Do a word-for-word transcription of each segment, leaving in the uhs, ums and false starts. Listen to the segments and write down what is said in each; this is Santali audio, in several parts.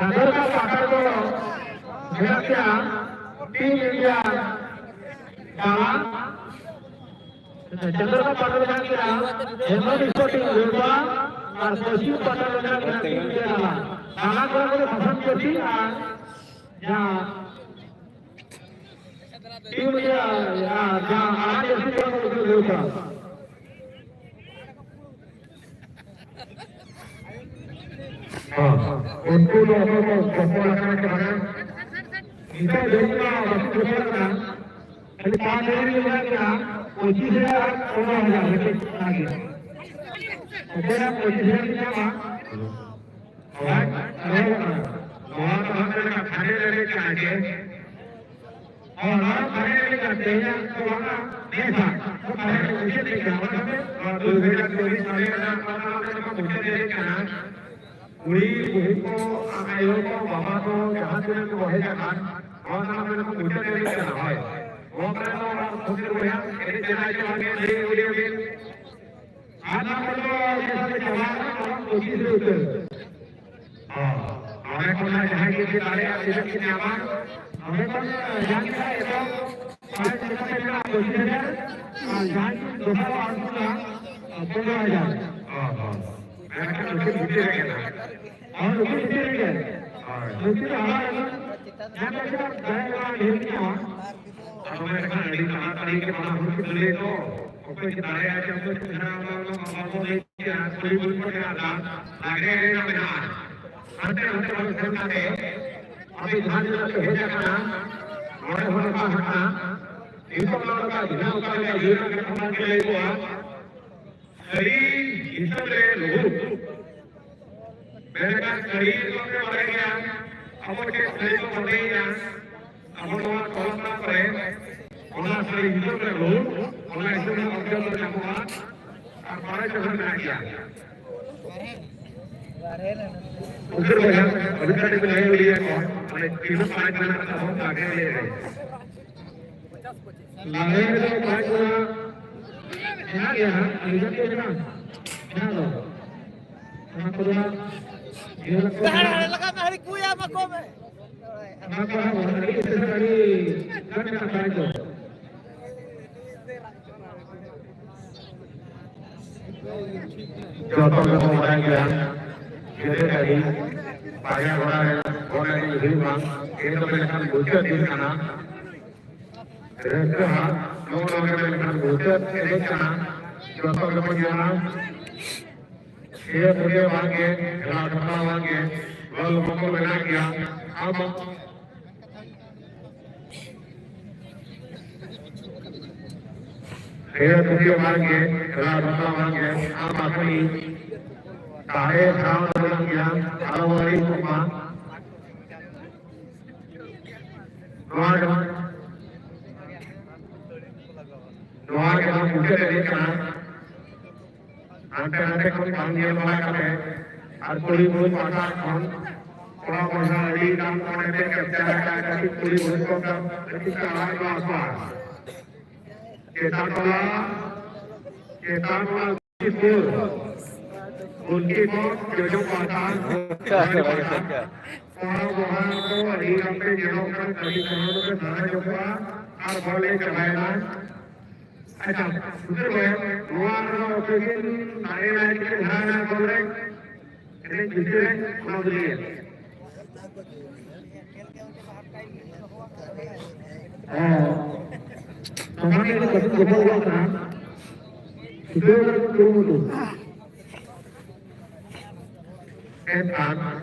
ᱪᱟᱸᱫᱳᱨᱠᱟ ᱯᱟᱦᱴᱟ ᱫᱚ ᱢᱮᱱᱟᱜ ᱠᱤᱱᱟ ᱴᱤᱢ ᱤᱱᱰᱤᱭᱟ ᱫᱟᱬᱟ᱾ ᱪᱟᱸᱫᱳᱨᱠᱟ ᱯᱟᱦᱴᱟ ᱫᱚ ᱢᱮᱱᱟᱜ ᱠᱤᱱᱟ ᱦᱮᱢᱚᱱᱛ ᱥᱯᱳᱨᱴᱤᱝ ᱞᱮᱣᱴᱟ ᱟᱨ ᱯᱚᱥᱪᱤᱢ ᱯᱟᱦᱴᱟ ᱫᱚ ᱢᱮᱱᱟᱜ ᱠᱤᱱᱟ ᱴᱤᱢ ᱤᱱᱰᱤᱭᱟ ᱫᱟᱬᱟ᱾ ᱫᱟᱬᱟ ᱠᱚᱲᱟ ᱠᱚᱫᱚ ᱵᱟᱥᱚᱱᱛ ᱡᱳᱛᱤ ᱟᱨ ᱡᱟᱦᱟᱸ ᱴᱤᱢ ᱤᱱᱰᱤᱭᱟ ᱟᱨ ᱡᱟᱦᱟᱸ ᱟᱨ ᱮᱥ ᱠᱚᱲᱟ ᱠᱚᱫᱚ ᱞᱮᱣᱴᱟ᱾ ᱦᱚᱸ, ᱩᱱᱠᱩ ᱫᱚ ᱚᱠᱚᱭ ᱠᱚ ᱜᱚᱯᱚᱲ ᱟᱠᱟᱱᱟ ᱥᱮ ᱵᱟᱝᱟ? ᱱᱤᱛᱚᱜ ᱫᱷᱟᱹᱵᱤᱡ ᱢᱟ ᱵᱟᱠᱚ ᱜᱚᱯᱚᱲ ᱟᱠᱟᱱᱟ᱾ ᱠᱷᱟᱹᱞᱤ ᱯᱟᱸᱪ ᱦᱟᱡᱟᱨ ᱜᱮ ᱢᱮᱱᱟᱜ ᱠᱤᱱᱟ, ᱯᱚᱸᱪᱤᱥ ᱦᱟᱡᱟᱨ ᱟᱨ ᱯᱚᱱᱨᱚ ᱦᱟᱡᱟᱨ ᱦᱟᱹᱵᱤᱡ ᱚᱱᱟ ᱜᱮ᱾ ᱚᱠᱚᱭᱟᱜ ᱯᱚᱸᱪᱤᱥ ᱦᱟᱡᱟᱨ ᱠᱚ ᱧᱟᱢᱟ? ᱦᱳᱭ, ᱟᱨᱦᱚᱸ ᱱᱚᱣᱟ ᱫᱚ ᱦᱟᱸᱜ ᱢᱮᱱᱟᱜᱼᱟ, ᱯᱷᱟᱭᱱᱮᱞ ᱨᱮ ᱪᱟᱨᱡᱮᱥ᱾ ᱦᱚᱸ, ᱱᱚᱣᱟ ᱯᱷᱟᱭᱱᱮᱞ ᱨᱮ ᱛᱮᱦᱮᱧᱟᱜ ᱫᱚ ᱵᱟᱝᱟ, ᱱᱮᱥᱟᱜ ᱫᱚ ᱯᱷᱟᱭᱱᱮᱞ ᱢᱩᱪᱟᱹᱫ ᱞᱮᱱ ᱜᱮᱭᱟ᱾ ᱚᱱᱟ ᱠᱷᱟᱹᱛᱤᱨ ᱱᱚᱣᱟ ᱫᱩ ᱦᱟᱡᱟᱨ ᱪᱚᱵᱵᱤᱥ ᱥᱟᱞ ᱨᱮᱱᱟᱜ ᱚᱱᱟ ᱫᱚ ᱢᱩᱪᱟᱹᱫ ᱞᱮᱱ ᱠᱟᱱᱟ᱾ ᱠᱩᱲᱤ ᱵᱚᱦᱩ ᱠᱚ ᱟᱨ ᱟᱭᱳ ᱠᱚ, ᱵᱟᱵᱟ ᱠᱚ, ᱡᱟᱦᱟᱸ ᱛᱤᱱᱟᱹᱜ ᱠᱚ ᱦᱮᱡ ᱟᱠᱟᱱ, ᱱᱚᱣᱟ ᱫᱚ ᱟᱵᱮᱱ ᱠᱚ ᱢᱩᱪᱟᱹᱫ ᱮᱱ ᱠᱟᱱᱟ᱾ ᱦᱳᱭ᱾ ᱱᱚᱣᱟ ᱠᱚᱨᱮ ᱫᱚ ᱟᱨ ᱠᱷᱩᱵ ᱵᱚᱭᱦᱟ ᱮᱱᱮᱡ ᱥᱮᱨᱮᱧ ᱟᱸᱡᱚᱢ ᱟᱵᱮᱱ, ᱞᱟᱹᱭ ᱟᱹᱣᱲᱤᱭᱟᱵᱮᱱ᱾ ᱟᱨ ᱱᱚᱣᱟ ᱠᱚᱫᱚ ᱡᱮᱥᱮ ᱪᱟᱵᱟ ᱟᱠᱟᱱᱟ, ᱱᱚᱣᱟ ᱯᱚᱸᱪᱤᱥ ᱨᱮ ᱩᱛᱟᱹᱨ᱾ ᱦᱚᱸ᱾ ᱱᱚᱰᱮ ᱠᱷᱚᱱ ᱦᱟᱸᱜ ᱡᱟᱦᱟᱸᱭ ᱜᱮ ᱫᱟᱲᱮᱭᱟᱜᱼᱟ, ᱛᱤᱱᱟᱹᱜ ᱠᱤᱱ ᱧᱟᱢᱟ? ᱱᱚᱰᱮ ᱠᱷᱚᱱ ᱡᱟᱦᱟᱸᱭ ᱜᱮ ᱮᱛᱚᱦᱚᱵ prize ᱞᱮᱠᱟᱛᱮ ᱢᱮᱱᱟᱜᱼᱟ ᱯᱚᱸᱪᱤᱥ ᱦᱟᱡᱟᱨ, ᱟᱨ ᱡᱟᱦᱟᱸᱭ ᱠᱤᱱ ᱫᱚᱥᱟᱨᱚᱜᱼᱟ, ᱩᱱᱠᱤᱱ ᱫᱚ ᱯᱚᱱᱨᱚ ᱦᱟᱡᱟᱨ᱾ ᱦᱚᱸ, ᱦᱚᱸ᱾ ᱢᱮᱱᱠᱷᱟᱱ ᱱᱩᱠᱤᱱ ᱵᱷᱤᱛᱤᱨ ᱨᱮ ᱠᱟᱱᱟ᱾ ᱦᱳᱭ, ᱱᱩᱠᱤᱱ ᱵᱷᱤᱛᱤᱨ ᱨᱮᱜᱮ᱾ ᱦᱳᱭ᱾ ᱱᱩᱠᱤᱱ ᱫᱚ ᱦᱟᱨᱟ ᱞᱮᱱᱟ᱾ ᱡᱟᱦᱟᱸ ᱞᱮᱠᱟ ᱫᱟᱲᱮ ᱠᱟᱱᱟ, ᱰᱷᱮᱨ ᱧᱚᱜ᱾ ᱟᱫᱚ ᱢᱮᱱᱠᱷᱟᱱ ᱟᱹᱰᱤ ᱛᱟᱲᱟᱛᱟᱲᱤ ᱜᱮ ᱵᱟᱱᱟ ᱦᱚᱲ ᱠᱤᱱ ᱞᱟᱹᱭ ᱫᱚ᱾ ᱚᱠᱚᱭ ᱠᱤᱱ ᱫᱟᱲᱮᱭᱟᱜᱼᱟ ᱪᱮ ᱚᱠᱚᱭ ᱠᱤᱱ ᱦᱟᱨᱟ ᱚᱱᱟ, ᱚᱱᱟ ᱢᱟ ᱵᱟᱵᱚᱱ ᱞᱟᱹᱭ ᱠᱮᱭᱟ᱾ ᱠᱩᱲᱤ ᱠᱩᱲᱤ ᱠᱚ ᱢᱮᱱᱟᱜᱼᱟ, ᱞᱟᱜᱽᱲᱮ ᱮᱱᱮᱡ ᱨᱮᱱᱟᱜ ᱢᱮᱱᱟᱜᱼᱟ᱾ ᱦᱟᱱᱛᱮ ᱱᱟᱛᱮ ᱵᱟᱝ ᱥᱮᱱ ᱠᱟᱛᱮ ᱟᱯᱮ ᱡᱟᱦᱟᱸ ᱛᱤᱱᱟᱹᱜ ᱯᱮ ᱦᱮᱡ ᱟᱠᱟᱱᱟ, ᱢᱚᱬᱮ ᱦᱚᱲ ᱞᱮᱠᱟ ᱦᱟᱸᱜ ᱱᱤᱛᱚᱜ ᱱᱚᱰᱮ ᱵᱷᱤᱱᱟᱹ ᱚᱠᱟ ᱞᱮᱠᱟ ᱡᱤᱭᱚᱱ ᱨᱮ ᱠᱷᱟᱱ ᱠᱚ ᱞᱟᱹᱭ ᱠᱚᱣᱟ, ᱥᱟᱹᱨᱤ ᱦᱤᱥᱟᱹᱵ ᱨᱮ ᱞᱩᱜᱩ᱾ ᱢᱮᱱᱠᱷᱟᱱ ᱥᱟᱹᱨᱤ ᱫᱚ ᱯᱮ ᱵᱟᱲᱟᱭ ᱜᱮᱭᱟ, ᱟᱵᱚ ᱪᱮᱫ ᱥᱟᱹᱨᱤ ᱵᱚ ᱵᱟᱰᱟᱭᱟ, ᱟᱵᱚ ᱱᱚᱣᱟ ᱛᱚᱞᱟ ᱛᱟᱞᱟ ᱠᱚᱨᱮ ᱚᱱᱟ ᱥᱟᱹᱨᱤ ᱦᱤᱥᱟᱹᱵ ᱨᱮ ᱞᱩᱜᱩ, ᱚᱱᱟ ᱦᱤᱥᱟᱹᱵ ᱨᱮ ᱚᱨᱡᱚ ᱫᱚ ᱧᱟᱢᱚᱜᱼᱟ᱾ ᱟᱨ ᱵᱟᱲᱟᱭ ᱛᱮᱦᱚᱸ ᱢᱮᱱᱟᱜ ᱜᱮᱭᱟ᱾ ᱩᱥᱟᱹᱨ ᱵᱚᱭᱦᱟ, ᱟᱹᱵᱤᱱ ᱠᱟᱹᱴᱤᱡ ᱵᱤᱱ ᱞᱟᱹᱭ ᱩᱞᱤᱭᱟ ᱠᱚᱣᱟ, ᱢᱟᱱᱮ ᱛᱤᱱᱟᱹᱜ ᱯᱟᱸᱪ ᱢᱮᱱᱟᱜ ᱛᱟᱵᱚᱱ ᱞᱟᱜᱽᱲᱮ ᱮᱱᱮᱡ ᱨᱮ? ᱞᱟᱜᱽᱲᱮ ᱨᱮᱫᱚ ᱯᱟᱸᱪ ᱢᱮᱱᱟᱜ, ᱢᱮᱱᱟᱜ ᱜᱮᱭᱟ ᱦᱟᱸᱜ, ᱟᱹᱰᱤ ᱜᱟᱱ ᱜᱮ ᱢᱮᱱᱟᱜᱼᱟ᱾ ᱢᱮᱱᱟᱜ ᱫᱚ᱾ ᱚᱱᱟ ᱠᱚᱫᱚ ᱦᱟᱸᱜ ᱦᱟᱹᱲᱤ ᱞᱟᱜᱟ ᱢᱮ, ᱦᱟᱹᱲᱤ ᱠᱩᱭᱟ ᱢᱟ ᱠᱚ ᱢᱮ᱾ ᱚᱱᱟ ᱠᱚ ᱦᱚᱸ ᱟᱹᱰᱤ ᱩᱥᱟᱹᱨᱟ ᱟᱹᱰᱤ ᱜᱟᱱ ᱢᱮᱱᱟᱜ ᱛᱟᱭ ᱫᱚ᱾ ᱡᱚᱛᱚ ᱜᱮᱵᱚᱱ ᱵᱟᱲᱟᱭ ᱜᱮᱭᱟ, ᱜᱮᱫᱮ ᱰᱟᱹᱦᱤ ᱵᱟᱨᱭᱟ ᱜᱚᱲᱟ ᱨᱮ ᱵᱚᱞ ᱮᱱᱮᱡ ᱦᱩᱭᱩᱜᱼᱟ᱾ ᱛᱮᱦᱮᱧ ᱫᱚ ᱢᱮᱱᱠᱷᱟᱱ ᱢᱩᱪᱟᱹᱫ ᱫᱤᱱ ᱠᱟᱱᱟ᱾ ᱨᱟᱹᱥᱠᱟᱹ ᱦᱟᱸᱜ ᱱᱚᱜᱼᱚ ᱱᱚᱣᱟ ᱜᱮ ᱢᱮᱱᱠᱷᱟᱱ ᱢᱩᱪᱟᱹᱫ ᱮᱱᱮᱡ ᱠᱟᱱᱟ᱾ ᱡᱚᱛᱚ ᱜᱮᱵᱚᱱ ᱧᱮᱞᱟ᱾ ᱥᱮ ᱯᱩᱡᱟᱹ ᱵᱟᱝ ᱜᱮ, ᱠᱷᱮᱞᱟ ᱫᱷᱟᱢᱟ ᱵᱟᱝ ᱜᱮ, ᱜᱚᱞ ᱢᱚᱠᱚ ᱢᱮᱱᱟᱜ ᱜᱮᱭᱟ᱾ ᱟᱢ ᱥᱮ ᱯᱩᱡᱟᱹ ᱵᱟᱝ ᱜᱮ, ᱠᱷᱮᱞᱟ ᱫᱷᱟᱢᱟ ᱵᱟᱝ ᱜᱮ, ᱟᱢ ᱟᱹᱠᱷᱨᱤᱧ ᱫᱟᱲᱮ ᱥᱟᱶ ᱫᱚ ᱵᱟᱝ ᱜᱮᱭᱟ, ᱟᱞᱚ ᱵᱟᱹᱲᱤᱡ ᱠᱚᱜ ᱢᱟ᱾ ᱱᱚᱣᱟ ᱜᱮ, ᱱᱚᱣᱟ ᱜᱮ ᱦᱟᱸᱜ ᱢᱩᱪᱟᱹᱫ ᱮᱱᱮᱡ ᱠᱟᱱᱟ᱾ ᱦᱟᱱᱛᱮ ᱱᱟᱛᱮ ᱠᱷᱚᱱ ᱵᱟᱝ ᱧᱮᱞ ᱵᱟᱲᱟ ᱠᱟᱛᱮ, ᱟᱨ ᱠᱩᱲᱤ ᱵᱚᱦᱩ ᱯᱟᱦᱴᱟ ᱠᱷᱚᱱ ᱠᱚᱲᱟ ᱯᱟᱦᱴᱟ ᱟᱹᱰᱤ ᱜᱟᱱ ᱠᱚᱲᱟ ᱛᱮ ᱠᱮᱯᱪᱟᱨ ᱟᱠᱟᱫ ᱠᱟᱹᱴᱤᱡ ᱠᱩᱲᱤ ᱵᱚᱦᱩ ᱠᱚ ᱠᱟᱹᱴᱤᱡ ᱪᱟᱞᱟᱣ ᱧᱚᱜ ᱟᱠᱚᱣᱟ᱾ ᱪᱮᱛᱟᱱ ᱴᱚᱞᱟ, ᱪᱮᱛᱟᱱ ᱴᱚᱞᱟ ᱜᱩᱞᱠᱤᱯᱚᱨ, ᱜᱩᱞᱠᱤᱯᱚᱨ ᱡᱚᱡᱚᱢ ᱯᱟᱦᱴᱟ, ᱠᱚᱲᱟ ᱯᱟᱦᱴᱟ ᱠᱚᱲᱟ ᱵᱚᱦᱟ ᱠᱚ ᱟᱹᱰᱤ ᱜᱟᱱ ᱯᱮ ᱧᱮᱞᱚᱜ ᱠᱟᱱ ᱠᱟᱹᱴᱤᱡ ᱠᱚᱲᱟ ᱫᱚᱯᱮ ᱫᱟᱬᱟ ᱧᱚᱜᱚᱜᱼᱟ ᱟᱨ ᱵᱚᱞ ᱞᱮ ᱪᱟᱵᱟᱭᱮᱱᱟ᱾ ᱟᱪᱪᱷᱟ, ᱥᱩᱫᱷᱤᱨ ᱵᱷᱟᱭ, ᱱᱚᱣᱟ ᱨᱮᱫᱚ ᱚᱠᱚᱭ ᱠᱤᱱ ᱫᱟᱲᱮᱭᱮᱱᱟ, ᱪᱤᱠᱟᱹ ᱫᱷᱟᱨᱟ ᱮᱱᱟ ᱵᱚᱞ ᱨᱮ? ᱮᱱᱮᱡ ᱵᱷᱤᱛᱤᱨ ᱨᱮ ᱚᱱᱟ ᱫᱚ ᱞᱟᱹᱭᱟ᱾ ᱦᱮᱸ, ᱥᱚᱢᱟᱱ ᱨᱮ ᱠᱟᱹᱴᱤᱡ ᱜᱚᱯᱚᱞ ᱜᱚᱜ ᱠᱟᱱᱟ᱾ ᱪᱷᱩᱴᱟᱹᱣ ᱠᱟᱱᱟ ᱠᱚ ᱠᱩᱨᱩᱢᱩᱴᱩ᱾ ᱮᱱᱠᱷᱟᱱ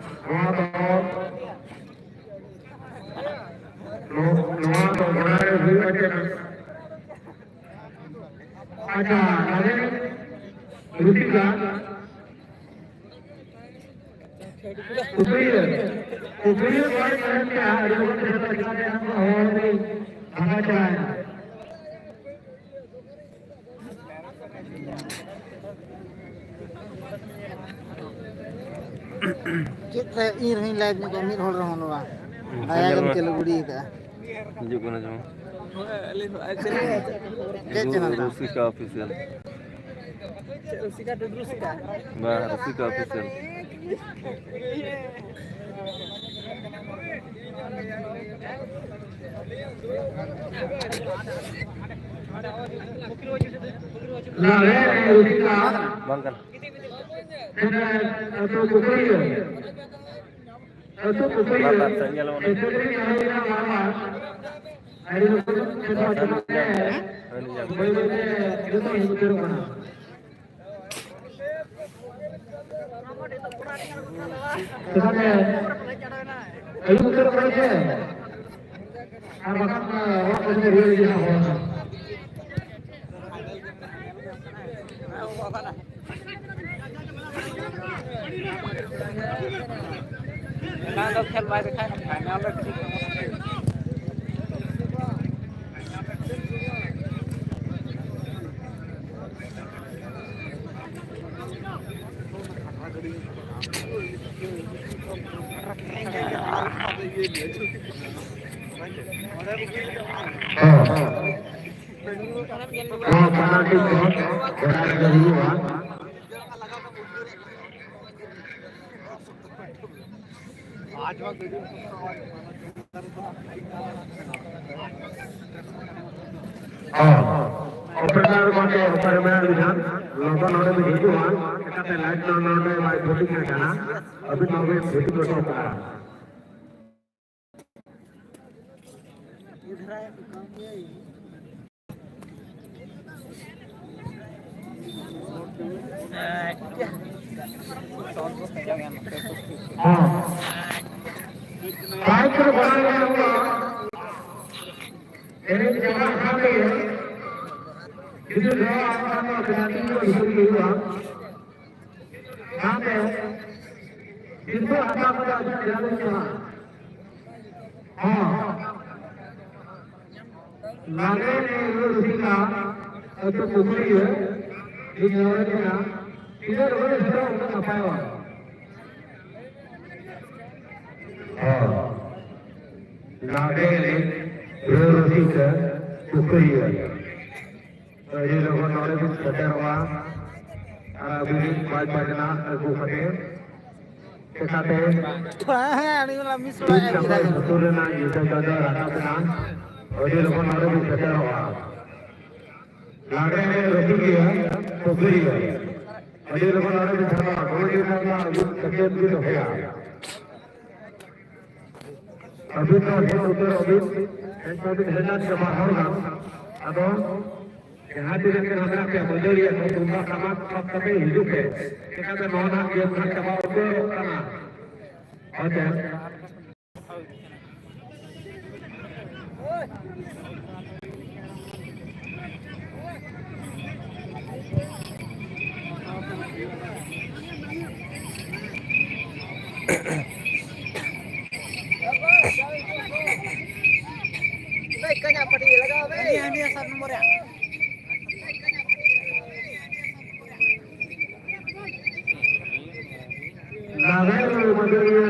ᱱᱚᱣᱟ ᱫᱚ, ᱱᱚ-, ᱱᱚᱣᱟ ᱫᱚ ᱜᱚᱲᱟ ᱨᱮ ᱦᱩᱭᱩᱜᱼᱟ ᱪᱮᱫ? ᱟᱪᱪᱷᱟ, ᱱᱚᱰᱮ ᱨᱩᱴᱤᱠᱟ, ᱩᱯᱨᱤᱭᱟᱹ, ᱩᱯᱨᱤᱭᱟᱹ ᱠᱚᱲᱟ ᱧᱮᱞ ᱛᱮ ᱟᱹᱰᱤ ᱦᱚᱲ ᱠᱚ ᱦᱚᱦᱚ ᱟᱹᱰᱤ ᱵᱷᱟᱜᱟ ᱪᱟᱞᱟᱣᱮᱱᱟ᱾ ᱪᱮᱫ ᱛᱮ ᱤᱧ ᱨᱮᱦᱚᱸᱧ ᱞᱟᱭᱤᱵᱷ ᱧᱚᱜ ᱠᱚᱜᱼᱟ, ᱢᱤᱫ ᱦᱚᱲ ᱨᱮᱦᱚᱸ ᱱᱚᱣᱟ ᱦᱩᱸ, ᱫᱟᱭᱟ ᱜᱮᱢ ᱧᱮᱞ ᱢᱮ᱾ ᱪᱟᱹᱞᱩ ᱜᱤᱰᱤ ᱟᱠᱟᱫᱼᱟ᱾ ᱦᱤᱡᱩᱜ ᱠᱟᱱᱟ ᱡᱮᱢᱚᱱ᱾ ᱪᱮᱫ ᱨᱩ-, ᱪᱮᱱᱮᱞ ᱛᱟᱢ? ᱨᱩᱥᱤᱠᱟ ᱚᱯᱷᱤᱥᱤᱭᱟᱞ᱾ ᱪᱮᱫ ᱨᱩᱥᱤᱠᱟ, ᱴᱩᱰᱩ ᱨᱩᱥᱤᱠᱟ? ᱵᱟ, ᱨᱩᱥᱤᱠᱟ ᱚᱯᱷᱤᱥᱤᱭᱟᱞ᱾ ᱞᱟᱜᱽᱲᱮ ᱮᱱᱮᱡ ᱨᱩᱥᱤᱠᱟ᱾ ᱵᱟᱝ ᱠᱟᱱᱟ᱾ ᱟᱹᱛᱩ ᱯᱩᱠᱷᱨᱤᱭᱟᱹ᱾ ᱟᱹᱛᱩ ᱯᱩᱠᱷᱨᱤᱭᱟᱹ᱾ ᱞᱟᱛᱟᱨ ᱥᱮᱫ ᱧᱮᱞ ᱢᱮ᱾ ᱮᱥᱮᱫ ᱨᱮ ᱛᱟᱦᱮᱸ ᱠᱟᱱᱟ ᱵᱟᱨ ᱵᱟᱨ᱾ ᱟᱹᱰᱤ ᱨᱚᱠᱚᱢ ᱥᱮᱛᱟ ᱪᱟᱞᱟᱜ ᱛᱮ ᱵᱟᱹᱭ ᱵᱟᱹᱭ ᱛᱮ ᱡᱚᱛᱚ ᱦᱤᱡᱩᱜ ᱥᱮᱱᱚᱜ ᱠᱟᱱᱟ᱾ ᱪᱮᱫᱟᱜ ᱥᱮ ᱟᱹᱭᱩᱵ ᱩᱛᱟᱹᱨᱚᱜ ᱠᱟᱱᱟ ᱥᱮ᱾ ᱟᱨ ᱵᱟᱠᱷᱟᱱ ᱚᱲᱟᱜ ᱠᱚ ᱥᱮᱫ ᱨᱩᱣᱟᱹᱲ ᱤᱫᱤ ᱨᱮᱱᱟᱜ ᱦᱚᱨ ᱢᱮᱱᱟᱜᱼᱟ᱾ ᱚᱱᱟ ᱫᱚ ᱠᱷᱮᱞ ᱵᱟᱭ ᱫᱮᱠᱷᱟᱣ ᱮᱱᱟ, ᱯᱷᱟᱭᱱᱟᱞ ᱨᱮ ᱠᱟᱹᱴᱤᱡ ᱦᱮᱸ᱾ ᱱᱚᱣᱟ ᱯᱮᱱᱟᱞᱴᱤ ᱠᱚ ᱜᱚᱲᱟ ᱨᱮᱜᱮ ᱦᱩᱭᱩᱜᱼᱟ᱾ ᱦᱚᱸ᱾ ᱚᱯᱟᱨᱮᱴᱚᱨ ᱜᱚᱢᱠᱮ, ᱚᱯᱟᱨᱮᱴᱚᱨ ᱢᱮᱱᱟᱜ ᱵᱤᱱᱟ, ᱞᱚᱜᱚᱱ ᱱᱚᱰᱮ ᱵᱤᱱ ᱦᱤᱡᱩᱜᱼᱟ᱾ ᱪᱮᱠᱟᱛᱮ ᱞᱟᱭᱤᱴ ᱫᱚ ᱱᱚᱰᱮ ᱵᱟᱭ ᱵᱷᱩᱛᱩᱜ ᱠᱟᱱᱟ, ᱟᱹᱵᱤᱱ ᱱᱚᱰᱮ ᱵᱷᱩᱛᱩᱜ ᱦᱚᱴᱚ ᱠᱟᱜᱼᱟ᱾ ᱦᱚᱸ᱾ ᱵᱟᱭᱤᱠ ᱠᱚᱫᱚ ᱵᱟᱲᱟᱭ ᱜᱮᱭᱟ ᱵᱚᱱ᱾ ᱮᱱᱮᱡ ᱪᱟᱵᱟ ᱞᱮᱠᱷᱟᱱ ᱜᱮ ᱡᱩᱫᱤ ᱱᱚᱣᱟ ᱟᱠᱷᱲᱟ ᱫᱚ ᱯᱮᱱᱟᱞᱴᱤ ᱠᱚ ᱦᱤᱥᱟᱹᱵ ᱦᱩᱭᱩᱜᱼᱟ᱾ ᱚᱱᱟᱛᱮ ᱥᱤᱨᱯᱟᱹ ᱦᱟᱛᱟᱣ ᱠᱟᱛᱮ ᱟᱹᱵᱤᱱ ᱡᱟᱦᱟᱸ ᱵᱤᱱ ᱪᱟᱞᱟᱜ᱾ ᱦᱚᱸ᱾ ᱞᱟᱜᱽᱲᱮ ᱮᱱᱮᱡ ᱨᱩ ᱨᱩᱥᱤᱠᱟ ᱟᱹᱛᱩ ᱯᱩᱠᱷᱨᱤᱭᱟᱹ ᱤᱧ ᱱᱚᱰᱮ ᱠᱷᱚᱱᱟᱜ ᱛᱤᱱᱟᱹᱜ ᱞᱚᱜᱚᱱ ᱥᱮᱴᱮᱨᱚᱜ ᱩᱱᱟᱹᱜ ᱱᱟᱯᱟᱭᱚᱜᱼᱟ᱾ ᱦᱚᱸ᱾ ᱞᱟᱜᱽᱲᱮ ᱮᱱᱮᱡ ᱨᱩ ᱨᱩᱥᱤᱠᱟ ᱯᱩᱠᱷᱨᱤᱭᱟᱹ᱾ ᱟᱹᱰᱤ ᱞᱚᱜᱚᱱ ᱱᱚᱰᱮ ᱵᱤᱱ ᱥᱮᱴᱮᱨᱚᱜᱼᱟ᱾ ᱟᱨ ᱟᱹᱵᱤᱱ ᱵᱟᱡᱽ ᱵᱟᱡᱽᱱᱟ ᱟᱹᱜᱩ ᱠᱟᱛᱮ ᱪᱮᱠᱟᱛᱮ ᱦᱮᱸ, ᱦᱮᱸ, ᱟᱹᱰᱤ ᱵᱮᱞᱟ ᱢᱤᱥ ᱵᱟᱲᱟ ᱮᱢ ᱠᱮᱫᱟ᱾ ᱞᱩᱛᱩᱨ ᱨᱮᱱᱟᱜ ᱧᱩᱛᱟᱹ ᱫᱚ ᱨᱟᱠᱟᱵ ᱮᱱᱟ᱾ ᱟᱹᱰᱤ ᱞᱚᱜᱚᱱ ᱱᱚᱰᱮ ᱵᱚᱱ ᱥᱮᱴᱮᱨᱚᱜᱼᱟ᱾ ᱞᱟᱜᱽᱲᱮ ᱮᱱᱮᱡ ᱨᱟᱹᱥᱩᱞᱤᱭᱟᱹ ᱯᱩᱠᱷᱨᱤᱭᱟᱹ᱾ ᱟᱹᱰᱤ ᱞᱚᱜᱚᱱ ᱱᱚᱰᱮ ᱵᱚᱱ ᱥᱮᱴᱮᱨᱚᱜᱼᱟ᱾ ᱜᱚᱲᱚ ᱡᱚᱝ ᱨᱮᱱᱟᱜ ᱟᱹᱜᱩ ᱠᱟᱛᱮᱫ ᱜᱮ ᱫᱚᱦᱚᱭᱟ᱾ ᱟᱹᱵᱤᱱ ᱫᱚ ᱦᱮᱡ ᱩᱛᱟᱹᱨᱚᱜ ᱵᱤᱱ, ᱦᱮᱡ ᱢᱟᱵᱤᱱ ᱦᱮᱡ ᱞᱮᱱ ᱜᱮ ᱵᱟᱨ ᱦᱚᱲ ᱜᱟᱱ᱾ ᱟᱫᱚ ᱡᱟᱦᱟᱸ ᱛᱤᱱᱟᱹᱜ ᱜᱮ ᱢᱮᱱᱟᱜ ᱯᱮᱭᱟ ᱢᱟᱹᱫᱟᱹᱲᱤᱭᱟᱹ ᱠᱚ, ᱛᱩᱢᱫᱟᱜ ᱴᱟᱢᱟᱠ ᱥᱟᱵ ᱠᱟᱛᱮ ᱦᱤᱡᱩᱜ ᱯᱮ᱾ ᱪᱮᱠᱟᱛᱮ ᱱᱚᱣᱟ ᱱᱟᱜ ᱜᱮᱢ ᱱᱟᱜ ᱪᱟᱵᱟ ᱩᱛᱟᱹᱨᱚᱜ ᱠᱟᱱᱟ᱾ ᱦᱳᱭ ᱥᱮ᱾ ᱱᱟᱜᱟᱭ ᱨᱩ ᱢᱟᱹᱫᱟᱹᱲᱤᱭᱟᱹ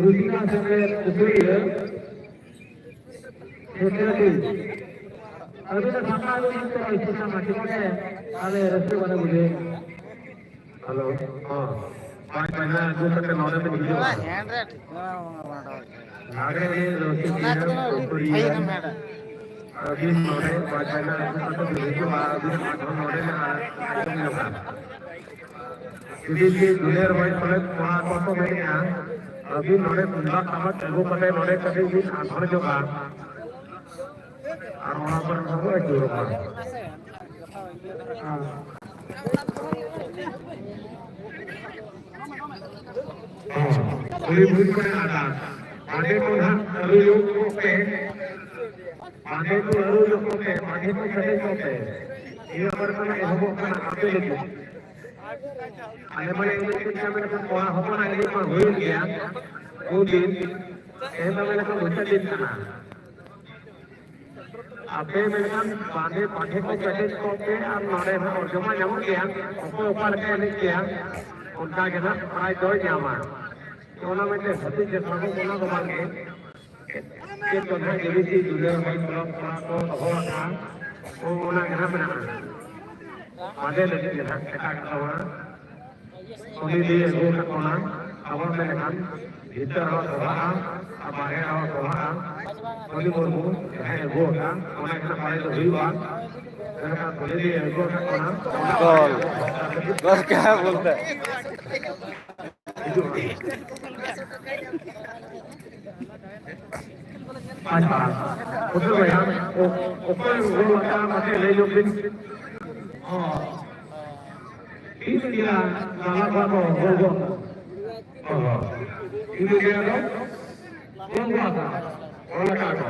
ᱨᱩᱥᱤᱠᱟ ᱥᱮᱢᱞᱮᱫ ᱥᱩᱥᱟᱹᱨᱤᱭᱟᱹ ᱥᱮᱠᱨᱮᱴᱟᱨᱤ᱾ ᱟᱹᱵᱤᱱ ᱫᱚ ᱥᱟᱯᱲᱟᱣ ᱞᱟᱹᱜᱤᱫ ᱛᱮ ᱤᱥᱤ ᱥᱟᱢᱟ ᱴᱷᱤᱠ ᱟᱪᱷᱮ? ᱟᱞᱮ ᱨᱟᱹᱥᱠᱟᱹ ᱵᱟᱞᱮ ᱵᱩᱡᱷᱟᱹᱣ᱾ ᱦᱮᱞᱳ, ᱦᱚᱸ᱾ ᱯᱟᱸᱪ ᱵᱟᱡᱟ ᱟᱹᱜᱩ ᱠᱟᱛᱮ ᱱᱚᱰᱮ ᱵᱤᱱ ᱦᱤᱡᱩᱜᱼᱟ᱾ ᱦᱮᱸ, ᱨᱮᱴ᱾ ᱞᱟᱜᱽᱲᱮ ᱮᱱᱮᱡ ᱨᱩᱥᱤᱠᱟ ᱚᱱᱟ ᱠᱚᱫᱚ ᱟᱹᱰᱤ ᱥᱩᱥᱟᱹᱨᱤᱭᱟᱹ᱾ ᱯᱷᱟᱭᱤᱱ ᱮᱢ ᱦᱮᱰᱟ᱾ ᱟᱹᱵᱤᱱ ᱱᱚᱰᱮ ᱯᱟᱸᱪ ᱵᱟᱡᱟ ᱟᱹᱜᱩ ᱠᱟᱛᱮ ᱵᱤᱱ ᱦᱤᱡᱩᱜᱼᱟ, ᱟᱹᱵᱤᱱ ᱟᱨᱦᱚᱸ ᱱᱚᱰᱮ ᱢᱮᱱᱟᱜᱼᱟ, ᱟᱸᱡᱚᱢ ᱧᱚᱜᱟ᱾ ᱡᱩᱫᱤ ᱯᱮ ᱫᱩᱞᱟᱹᱲ ᱦᱚᱭ ᱯᱟᱞᱮ ᱠᱚᱲᱟ ᱠᱚᱠᱚ ᱢᱮᱱᱮᱜᱼᱟ, ᱟᱹᱵᱤᱱ ᱱᱚᱰᱮ ᱛᱩᱢᱫᱟᱜ ᱴᱟᱢᱟᱠ ᱟᱹᱜᱩ ᱠᱟᱛᱮ ᱱᱚᱰᱮ ᱠᱟᱹᱴᱤᱡ ᱵᱤᱱ ᱟᱸᱫᱷᱚᱲ ᱧᱚᱜᱟ᱾ ᱟᱨ ᱚᱱᱟ ᱠᱚᱨᱮ ᱠᱷᱚᱱ ᱵᱚᱱ ᱟᱹᱪᱩᱨᱚᱜᱼᱟ᱾ ᱦᱮᱸ᱾ ᱦᱚᱸ, ᱠᱩᱞᱦᱤ ᱢᱩᱪᱟᱹᱫ ᱠᱚᱨᱮ ᱟᱨ ᱵᱟᱸᱫᱮ ᱠᱚ ᱱᱟᱦᱟᱜ ᱟᱹᱨᱩᱭᱚᱜ ᱠᱚᱜ ᱯᱮ, ᱵᱟᱸᱫᱮ ᱠᱚ ᱟᱹᱨᱩᱭᱚᱜ ᱠᱚᱜ ᱯᱮ, ᱵᱟᱸᱫᱮ ᱠᱚ ᱠᱮᱴᱮᱡ ᱠᱚᱜ ᱯᱮ᱾ ᱱᱤᱭᱟᱹ ᱵᱟᱨ ᱠᱷᱚᱱᱟᱜ ᱮᱦᱚᱵᱚᱜ ᱠᱟᱱᱟ ᱟᱯᱮ ᱞᱟᱹᱜᱤᱫ᱾ ᱟᱞᱮ ᱢᱟᱞᱮ ᱮᱱᱮᱡ ᱠᱟᱱ ᱢᱮᱱᱠᱷᱟᱱ ᱠᱚᱲᱟ ᱦᱚᱯᱚᱱᱟᱜ ᱮᱱᱮᱡ ᱢᱟ ᱦᱩᱭᱩᱜ ᱜᱮᱭᱟ ᱩᱱ ᱫᱤᱱ, ᱛᱮᱦᱮᱧ ᱫᱚ ᱢᱮᱱᱠᱷᱟᱱ ᱢᱩᱪᱟᱹᱫ ᱫᱤᱱ ᱠᱟᱱᱟ᱾ ᱟᱯᱮ ᱢᱮᱱᱠᱷᱟᱱ ᱵᱟᱸᱫᱮ ᱯᱟᱴᱷᱮ ᱠᱚ ᱠᱮᱴᱮᱡ ᱠᱚᱜ ᱯᱮ ᱟᱨ ᱱᱚᱰᱮ ᱦᱚᱸ ᱚᱨᱡᱚ ᱢᱟ ᱧᱟᱢᱚᱜ ᱜᱮᱭᱟ, ᱚᱠᱚᱭ ᱚᱠᱟ ᱞᱮᱠᱟ ᱮᱱᱮᱡ ᱜᱮᱭᱟ ᱚᱱᱠᱟ ᱜᱮ ᱱᱟᱜ ᱯᱨᱟᱭᱤᱡᱽ ᱫᱚᱭ ᱧᱟᱢᱟ᱾ ᱚᱱᱟ ᱢᱮᱱᱛᱮ ᱦᱟᱹᱯᱤᱫ ᱡᱮ ᱥᱟᱵᱚᱜ ᱚᱱᱟ ᱫᱚ ᱵᱟᱝ ᱜᱮ᱾ ᱪᱮᱫ ᱠᱚ ᱱᱟᱦᱟᱜ ᱡᱮ ᱵᱤᱥᱤ ᱫᱩᱞᱟᱹᱲ ᱦᱚᱲ ᱠᱚᱲᱟ ᱠᱚᱲᱟ ᱠᱚ ᱫᱚᱦᱚ ᱟᱠᱟᱫᱼᱟ, ᱚᱱᱟ ᱜᱮ ᱱᱟᱦᱟᱜ ᱢᱮᱱᱟᱜᱼᱟ᱾ ᱵᱟᱸᱫᱮ ᱞᱟᱹᱜᱤᱫ ᱜᱮ ᱱᱟᱦᱟᱜ ᱮᱴᱟᱜ ᱠᱟᱛᱷᱟ ᱵᱟᱝ᱾ ᱩᱱᱤ ᱞᱟᱹᱭ ᱟᱹᱜᱩ ᱟᱠᱟᱫ ᱵᱚᱱᱟ, ᱟᱵᱚ ᱢᱮᱱ ᱞᱮᱠᱷᱟᱱ ᱵᱷᱤᱛᱟᱹᱨ ᱦᱚᱸ ᱥᱚᱵᱷᱟᱜᱼᱟ ᱟᱨ ᱵᱟᱦᱨᱮ ᱦᱚᱸ ᱥᱚᱵᱷᱟᱜᱼᱟ᱾ ᱩᱱᱤ ᱢᱩᱨᱢᱩ ᱡᱟᱦᱟᱸᱭ ᱟᱹᱜᱩ ᱟᱠᱟᱫ, ᱚᱱᱟ ᱜᱮ ᱱᱟᱯᱟᱭ ᱫᱚ ᱦᱩᱭᱩᱜᱼᱟ᱾ ᱢᱮᱱᱠᱷᱟᱱ ᱩᱱᱤ ᱞᱟᱹᱭ ᱟᱹᱜᱩ ᱟᱠᱟᱫ ᱵᱚᱱᱟ, ᱚᱱᱟ ᱜᱚᱞ᱾ ᱜᱚᱞ ᱠᱭᱟ ᱵᱚᱞᱛᱮ? ᱦᱤᱡᱩᱜ ᱢᱮ᱾ ᱟᱪᱪᱷᱟ, ᱩᱫᱷᱟᱹᱨ ᱵᱚᱭᱦᱟ, ᱚ-, ᱚᱠᱚᱭ ᱜᱳᱞ ᱟᱠᱟᱫ, ᱢᱟᱥᱮ ᱞᱟᱹᱭ ᱧᱚᱜ ᱵᱤᱱ᱾ ᱚ, ᱴᱷᱤᱠ ᱜᱮᱭᱟ, ᱞᱟᱞᱟ ᱠᱚᱣᱟ ᱠᱚ ᱜᱳᱞ ᱜᱳᱞ᱾ ᱚ, ᱴᱷᱤᱠ ᱜᱮᱭᱟ, ᱟᱫᱚ ᱜᱳᱞ ᱠᱚᱣᱟ ᱠᱚ, ᱜᱳᱞ ᱟᱠᱟᱫ ᱠᱚ᱾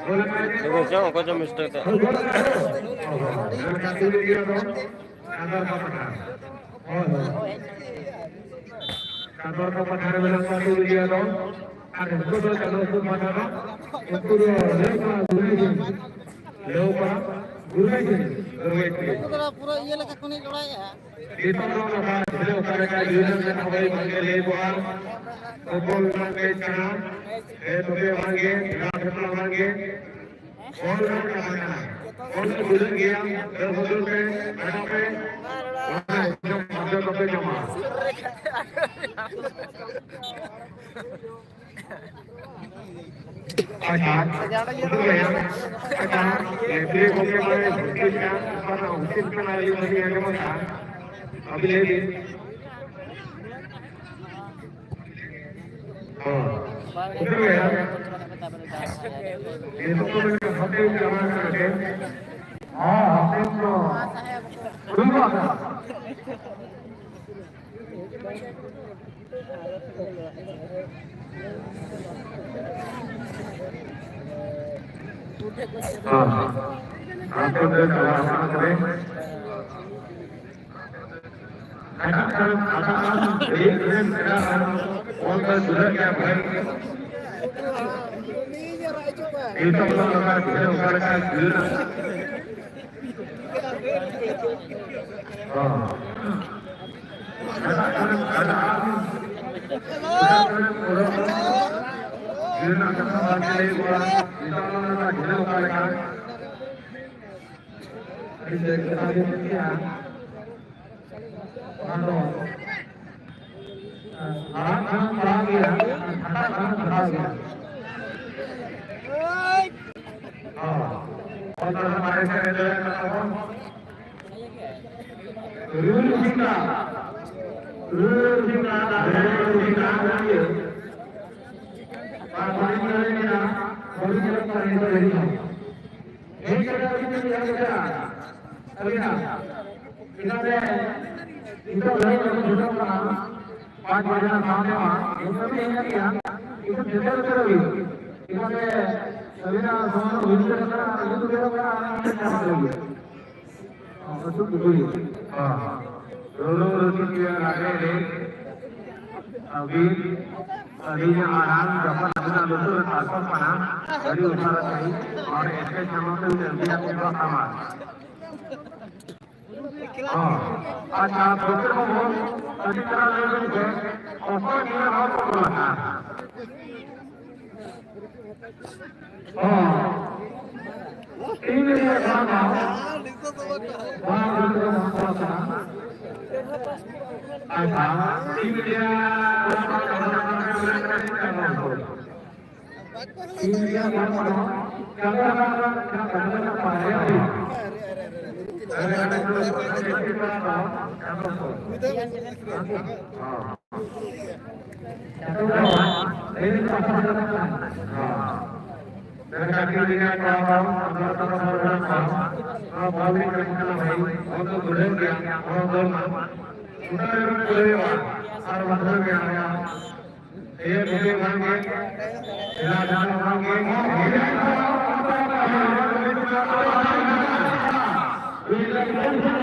ᱜᱳᱞ ᱟᱠᱟᱫ ᱠᱚ᱾ ᱪᱚᱝ, ᱚᱠᱚᱭ ᱪᱚᱝ ᱢᱤᱥᱴᱮᱠ ᱠᱟᱜ᱾ ᱜᱳᱞ ᱟᱠᱟᱫ ᱠᱚ᱾ ᱚ, ᱴᱷᱤᱠ ᱜᱮᱭᱟ, ᱟᱫᱚ ᱥᱟᱱᱛᱟᱲ ᱠᱚ ᱯᱟᱴᱷᱟ᱾ ᱦᱳᱭ, ᱦᱳᱭ᱾ ᱥᱟᱱᱛᱟᱲ ᱠᱚ ᱯᱟᱴᱷᱟ ᱨᱮ ᱢᱮᱱᱟᱜ ᱠᱚᱣᱟ ᱴᱩᱰᱩ ᱜᱮᱭᱟ ᱫᱚ᱾ ᱟᱨ ᱩᱱᱠᱩ ᱫᱚ ᱪᱟᱸᱫᱳ ᱥᱩᱨ ᱯᱟᱴᱷᱟ ᱫᱚ, ᱩᱱᱠᱩ ᱫᱚ ᱞᱟᱹᱣᱠᱟ ᱜᱩᱨᱩᱭ ᱥᱤᱝ, ᱞᱟᱹᱣᱠᱟ ᱜᱩᱨᱩᱭ ᱥᱤᱝ, ᱜᱩᱨᱩᱭ ᱥᱤᱝ᱾ ᱩᱱᱠᱩ ᱫᱚ ᱯᱩᱨᱟᱹ ᱤᱭᱟᱹ ᱞᱮᱠᱟ ᱠᱚ ᱮᱱᱮᱡ ᱵᱟᱲᱟᱭᱮᱫᱼᱟ᱾ ᱱᱤᱛᱚᱜ ᱫᱚ ᱱᱚᱝᱠᱟ ᱡᱷᱤᱞᱟᱹ ᱚᱠᱟ ᱞᱮᱠᱟ ᱡᱷᱤᱞᱟᱹ ᱠᱟᱛᱷᱟ ᱦᱚᱭ ᱵᱷᱟᱜᱮ ᱞᱟᱹᱭ ᱠᱚᱜᱼᱟ᱾ ᱯᱷᱩᱴᱵᱚᱞ ᱨᱮᱱᱟᱜ ᱢᱮᱪ ᱠᱟᱱᱟ᱾ ᱦᱮᱸ, ᱛᱚᱵᱮ ᱚᱱᱟᱜᱮ, ᱡᱟᱦᱟᱸ ᱯᱷᱩᱴᱵᱚᱞ ᱚᱱᱟᱜᱮ᱾ ᱚᱞ ᱨᱮᱱᱟᱜ ᱠᱟᱛᱷᱟ ᱠᱟᱱᱟ᱾ ᱚᱞ ᱫᱚ ᱵᱩᱡᱷᱟᱹᱜ ᱜᱮᱭᱟ, ᱫᱟᱹᱲ ᱦᱚᱸ ᱫᱟᱹᱲ ᱯᱮ, ᱞᱟᱜᱟᱣ ᱯᱮ, ᱚᱱᱟ ᱮᱠᱫᱚᱢ ᱥᱟᱵᱫᱷᱟᱱ ᱠᱟᱛᱮ ᱡᱚᱢᱟ᱾ ᱟᱪᱪᱷᱟ, ᱩᱫᱩᱜ ᱟᱭᱟ᱾ ᱟᱪᱪᱷᱟ, ᱞᱮᱯᱷᱨᱤ ᱜᱚᱢᱠᱮ ᱢᱟᱭ ᱦᱩᱠᱤᱢ ᱠᱟᱱ, ᱚᱠᱟᱴᱟᱜ ᱦᱩᱠᱤᱢ ᱠᱟᱱᱟ, ᱟᱹᱞᱤᱧ ᱵᱟᱹᱞᱤᱧ ᱟᱸᱡᱚᱢ ᱟᱠᱟᱫᱼᱟ᱾ ᱟᱹᱵᱤᱱ ᱞᱟᱹᱭ ᱵᱤᱱ᱾ ᱦᱚᱸ᱾ ᱩᱫᱩᱜ ᱟᱭᱟ᱾ ᱱᱤᱛᱚᱜ ᱫᱚ ᱢᱤᱫᱴᱟᱝ ᱦᱟᱯᱮ ᱪᱟᱞᱟᱣ ᱠᱟᱱᱟ ᱠᱚ᱾ ᱦᱚᱸ, ᱦᱟᱯᱮ ᱫᱚ ᱦᱩᱭᱩᱜᱼᱟ᱾ ᱦᱚᱸ᱾ ᱦᱟᱯᱮ ᱫᱚ ᱪᱟᱞᱟᱣ ᱠᱟᱱᱟ ᱠᱚ᱾ ᱮᱴᱟᱜ ᱠᱟᱨᱚᱱ, ᱮᱴᱟᱜ ᱠᱟᱨᱚᱱ, ᱮᱴᱟᱜ ᱠᱟᱨᱚᱱ, ᱚᱞ ᱫᱚ ᱡᱩᱫᱟᱹ ᱜᱮᱭᱟ ᱵᱷᱟᱹᱭ᱾ ᱱᱤᱛᱚᱜ ᱫᱚ ᱱᱚᱝᱠᱟ ᱡᱩᱫᱟᱹ ᱚᱠᱟ ᱞᱮᱠᱟ ᱡᱩᱫᱟᱹ? ᱦᱚᱸ᱾ ᱮᱴᱟᱜ ᱠᱟᱨᱚᱱ, ᱮᱴᱟᱜ ᱠᱟᱨᱚᱱ, ᱮᱴᱟᱜ ᱠᱟᱨᱚᱱ, ᱚᱞ ᱫᱚ ᱡᱩᱫᱟᱹ ᱠᱟᱛᱷᱟ ᱵᱟᱝ ᱞᱟᱹᱭ ᱠᱚᱜᱼᱟ᱾ ᱱᱤᱛᱚᱜ ᱫᱚ ᱱᱚᱝᱠᱟ ᱡᱩᱫᱟᱹ ᱚᱠᱟ ᱞᱮᱠᱟ? ᱟᱹᱰᱤ ᱵᱮᱥ ᱠᱟᱛᱷᱟ ᱵᱤᱱ ᱢᱮᱱ ᱠᱮᱜᱼᱟ᱾ ᱚᱱᱟ ᱫᱚ, ᱟᱲᱟᱜ ᱠᱷᱟᱱ ᱯᱟᱲᱟᱣ ᱜᱮᱭᱟ, ᱟᱨ ᱯᱷᱟᱴᱟᱜ ᱠᱷᱟᱱ ᱯᱷᱟᱴᱟᱣ ᱜᱮᱭᱟ᱾ ᱦᱚᱸ᱾ ᱚᱱᱟ ᱫᱚ ᱢᱟᱨᱮ ᱥᱮᱫ ᱨᱮ ᱫᱚᱦᱚᱭ ᱠᱟᱱᱟ ᱵᱚᱱ᱾ ᱨᱩ ᱨᱩᱥᱤᱠᱟ, ᱨᱩ ᱨᱩᱥᱤᱠᱟ, ᱨᱩ ᱨᱩᱥᱤᱠᱟ, ᱟᱨ ᱵᱟᱹᱲᱤᱡ ᱠᱟᱹᱢᱤ ᱢᱮᱱᱟᱜᱼᱟ, ᱵᱟᱹᱲᱤᱡ ᱠᱟᱹᱢᱤ ᱠᱚ ᱦᱤᱡᱩᱜᱼᱟ᱾ ᱦᱮᱡ ᱠᱟᱛᱮ ᱟᱹᱵᱤᱱ ᱵᱤᱱ ᱧᱮᱞ ᱠᱮᱫᱟ, ᱟᱹᱵᱤᱱᱟᱜ ᱤᱱᱟᱹᱛᱮ ᱱᱤᱛᱚᱜ ᱞᱟᱹᱭ ᱠᱟᱛᱮ ᱡᱩᱫᱟᱹᱜ ᱠᱟᱱᱟ, ᱯᱟᱸᱪ ᱵᱟᱡᱮ ᱨᱮᱱᱟᱜ ᱥᱟᱶ ᱛᱮᱢᱟ ᱱᱤᱛᱚᱜ ᱵᱤᱱ ᱦᱮᱡ ᱮᱱ ᱜᱮᱭᱟ, ᱱᱤᱛᱚᱜ ᱥᱮᱴᱮᱨ ᱩᱛᱟᱹᱨ ᱟᱹᱵᱤᱱ᱾ ᱤᱱᱟᱹᱛᱮ ᱟᱹᱵᱤᱱᱟᱜ ᱥᱚᱢᱚᱭ ᱦᱩᱭ ᱩᱛᱟᱹᱨ ᱠᱟᱱᱟ ᱟᱨ ᱦᱤᱡᱩᱜ ᱩᱛᱟᱹᱨᱚᱜ ᱠᱟᱱᱟ ᱟᱨ ᱟᱹᱵᱤᱱ ᱴᱷᱮᱱ ᱡᱟᱦᱟᱸ ᱞᱟᱹᱭ ᱦᱩᱭᱩᱜᱼᱟ᱾ ᱦᱚᱸ, ᱨᱩᱨᱩ ᱨᱩᱥᱤᱠᱤᱭᱟᱹ ᱞᱟᱜᱽᱲᱮ ᱮᱱᱮᱡ ᱟᱹᱵᱤᱱ ᱟᱹᱞᱤᱧᱟᱜ ᱟᱲᱟᱝ ᱡᱚᱠᱷᱚᱱ ᱟᱹᱵᱤᱱᱟᱜ ᱞᱩᱛᱩᱨ ᱨᱮ ᱛᱟᱨᱠᱚᱜ ᱠᱟᱱᱟ, ᱟᱹᱰᱤ ᱩᱥᱟᱹᱨᱟ ᱥᱟᱺᱦᱤᱡ ᱱᱚᱰᱮ ᱥᱴᱮᱡ ᱥᱟᱢᱟᱝ ᱛᱮ ᱩᱱᱤ ᱟᱹᱵᱤᱱᱟᱜ ᱠᱚ ᱥᱟᱢᱟᱝ᱾ ᱦᱚᱸ᱾ ᱟᱪᱪᱷᱟ, ᱯᱷᱚᱠᱤᱨ ᱵᱟᱹᱵᱩ, ᱟᱹᱰᱤ ᱪᱮᱦᱨᱟ ᱞᱟᱹᱭ ᱵᱤᱱ ᱥᱮ, ᱚᱠᱚᱭ ᱱᱤᱭᱟᱹ ᱦᱚᱲ ᱠᱚ ᱚᱞ ᱟᱠᱟᱫᱼᱟ? ᱦᱚᱸ᱾ ᱴᱤᱢ ᱤᱱᱰᱤᱭᱟ ᱠᱷᱚᱱ ᱫᱚ ᱵᱟᱝ ᱦᱩᱭᱩᱜ ᱠᱟᱱᱟ, ᱵᱟᱝ ᱦᱩᱭᱩᱜ ᱠᱟᱱᱟ᱾ ᱟᱪᱪᱷᱟ, ᱴᱤᱢ ᱤᱱᱰᱤᱭᱟ ᱠᱷᱚᱱ ᱫᱚ ᱴᱤᱢ ᱤᱱᱰᱤᱭᱟ ᱠᱷᱚᱱ ᱫᱚ ᱪᱟᱸᱫᱳ ᱵᱚᱸᱜᱟ ᱡᱟᱦᱟᱸ ᱠᱟᱛᱷᱟ ᱞᱮᱠᱟ ᱯᱟᱸᱡᱟ ᱦᱩᱭᱩᱜᱼᱟ᱾ ᱟᱨ ᱟᱞᱮ ᱫᱚ ᱯᱟᱸᱡᱟ ᱪᱮᱫ ᱠᱚ ᱵᱟᱝ ᱪᱟᱸᱫᱳ ᱠᱚ᱾ ᱦᱚᱸ᱾ ᱪᱟᱸᱫᱳ ᱵᱚᱸᱜᱟ ᱞᱟᱹᱭ ᱫᱚ ᱯᱟᱸᱡᱟ ᱞᱮᱠᱟ ᱯᱟᱸᱡᱟ᱾ ᱦᱚᱸ᱾ ᱢᱮᱱᱠᱷᱟᱱ ᱴᱤᱢ ᱤᱱᱰᱤᱭᱟ ᱠᱚᱲᱟ ᱠᱚ, ᱥᱟᱱᱛᱟᱲ ᱠᱚ, ᱦᱚᱲ ᱠᱟᱱᱟ ᱠᱚ, ᱱᱚᱣᱟ ᱵᱚᱞ ᱮᱱᱮᱡ ᱠᱟᱱᱟ ᱵᱷᱟᱹᱭ, ᱵᱚᱞ ᱫᱚ ᱫᱩᱲᱩᱵ ᱜᱮᱭᱟ, ᱱᱚᱣᱟ ᱵᱚᱞ ᱢᱟ᱾ ᱜᱚᱴᱟ ᱨᱮᱵᱚᱱ ᱠᱩᱲᱟᱹᱭᱚᱜᱼᱟ ᱟᱨ ᱵᱟᱫᱷᱟ ᱜᱮᱭᱟ᱾ ᱤᱭᱟᱹ ᱵᱷᱤᱰᱤᱭᱳ ᱵᱟᱝ ᱜᱮ, ᱮᱞᱟ ᱡᱟᱦᱟᱸ ᱵᱟᱝ ᱜᱮ,